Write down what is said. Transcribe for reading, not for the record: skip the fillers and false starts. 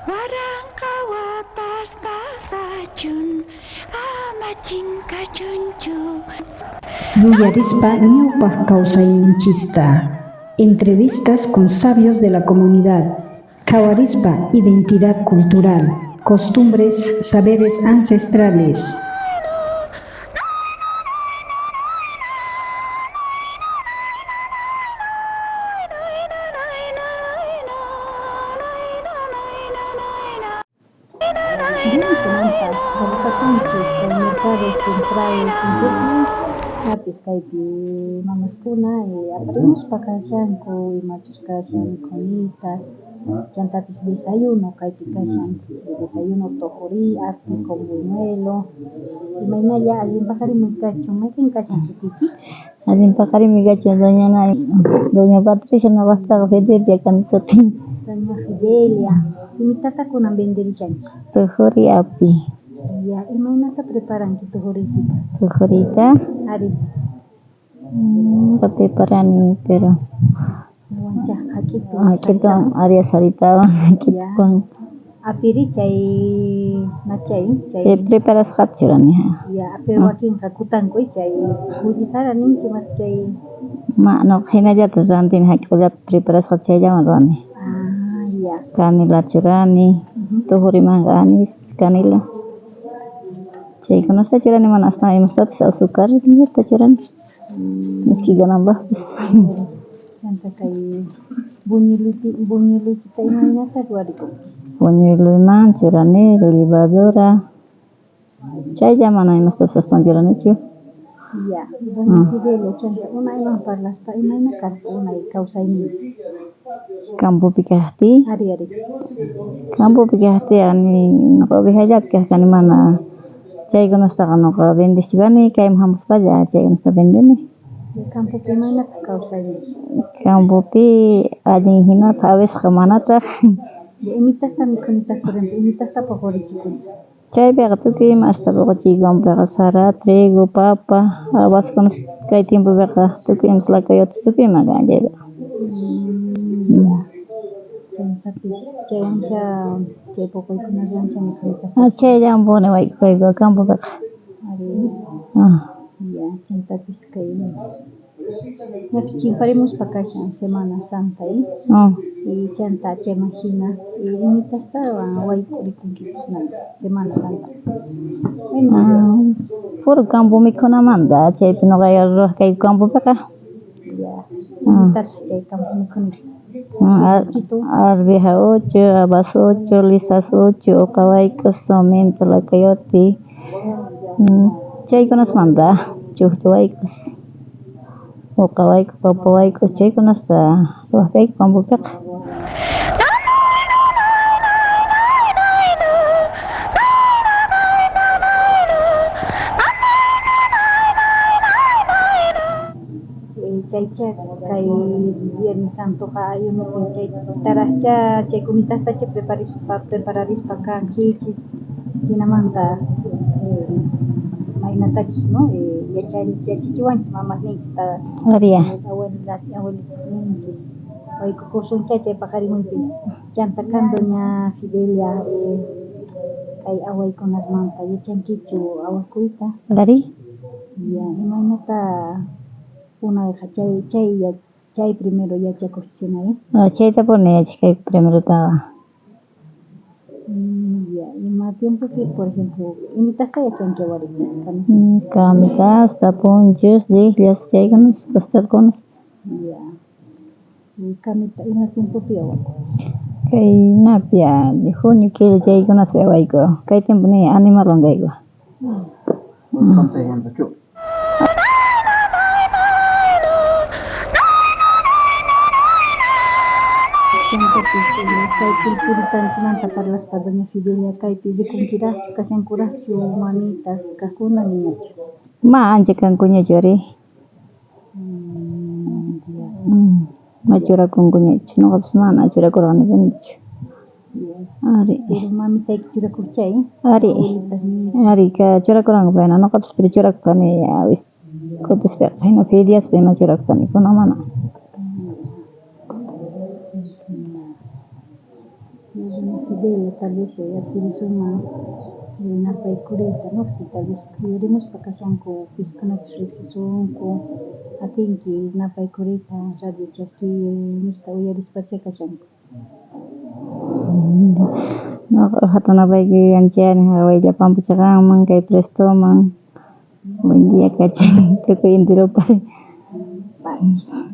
Waranqa watas pasachun, ama chinkachunchu. Yuyarispa ñawpaj kawsayninchista. Entrevistas con sabios de la comunidad. Qhawarispa identidad cultural, costumbres, saberes ancestrales. Bien, kunantaj trabajakunchis kay mercado central punkupi, ñapis kaypi mamaskuna aparimuspa kashanku imachus kashan mikhunitas, chantapis desayuno kaypi kashan, desayuno tujurí, api con buñuelo, imaynalla allin paqarimuy kachun, mayqen kashan sutiyki? Allin paqarinmi kachun doña Ana, doña Patricia ñuqaqtaqa Fidelia kani sutin. Doña Fidelia, imitata kunan venderishanki? Tujuri api. Ya, imaynata preparanki tujuriykita? Tujuriyta? Ari. Preparani pero Wanchaj jak'itu. Jak'itu ari saritawan jak'ituwan. Apiri chay machay chay. Chay preparasqata churani. Ya, pero wakinqa kutanku chay kullisara ninki mas chay. Ma nuqa hinallata rantini jak'ullapi preparasqata chayllawan ruwani. Ah, ya. Kanila churani, tujurimanqa anís, kanila. Chaykunasta churani mana astawan imastapis azúcar churani. Misk'i kananpaqpis. Chanta kay buñueluykita imaynata ruwarikunki? Buñueluyman churani levadura, chaylla mana imastapis astawan churanichu. Ya, doña Fidelia, chanta unayman parlaspa imayna karqa unay kawsayninchis? Campopi kajtiy? Ari, ari. Campopi kajtiy nuqa ovejallapi kaj kani mana chaykunastaqa nuqa vendejchu kani, kayman hamuspalla chaykunasta vendeni. Campopi imaynataq kawsayninchis? Campopi allin hinataq a vecesqa manataq. Imitasta mikhunitas, por ejemplo, imitasta puqurichikunchis? Chaypiqa tukuy imasta puquchiyku, campopiqa sara, trigo, papa, habaskunas kay tiempopiqa tukuy imas lakayotas tukuy ima kan chaypiqa. Ya. Chantapis chaywancha chay puquykunaswancha mikhunitas. Chayllawanpuni wayk'ukuyku campopiqa. Ari. Ya, chantapis kay ñapi chimparimuspa kashan Semana Santa, ¿eh? Y chanta chayman hina imitastawan wayk'urikunkichis Semana Santa. Puro campo mikhunamanta chaypi nuqa ruwaq kayku campopiqa. Ya, imitataq chay campo mikhunichis? Arveja uchu, habas uchu, lisas uchu, uqa wayk'us, sarmiento, lakayoti, chaykunasmanta chujchu wayk'us, uqa wayk'us, papa wayk'us, chaykunasta ruwaq kayku campopiqa. Chaycha kay Viernes Santoqa ayunukun chaytaraqcha chay comitastacha prepararispa kankichis hinamanta maynatachus no yachachiwanchis mamasninchis Ariya. Abuelitasninchis wayk'ukusuncha chay paqarimuypi chanta kan doña Fidelia kay awaykunasmanta yachankichu awakuyta? Ari. Ya, imaynata unayqa chay primero yachakuqchis hina, eh? Chaytapuni yachaq kayku primerotaqa. Ya, ima tiempopi, por ejemplo, imitasta yachanki awariyta? Camitasta, ponchos, llijllas, chaykunas, costalkunas. Ya. Y camita, ima tiempopi awakun? Kay napia, junio killa chaykunaspi awayku. Kay tiempo ni animalwan kayku. Chantapis kay pulpuritanchismanta parlaspa doña Fidelia kaypi rikunkiraqchu kashankuraqchu mamitas kaqkuna niñachu? Ma ancha kankuñachu ari. Ma churakunkuñachu, nuqapis mana churakurqanipunichu. Ari. Pero mamitayki churakuqcha, eh? Ari. Ari ka churakuranku payna, nuqapis pero churakuq kani a veces kutispiqa hina feriaspi ima churakuq kani, kunan mana. Doña Fidela, tal vez atirisunman napaykuriyta, no sé, tal vez kuyurimuspa kashanku, piskunachus riqsisunku, atinki napaykuriyta radio chaskiy niqta uyarispachá kashanku. Noqa ujata napaykuy chayani Wayllapampa cheqanman, kay Prestoman. Buen día kachin tukuy enteropaq. Pacha.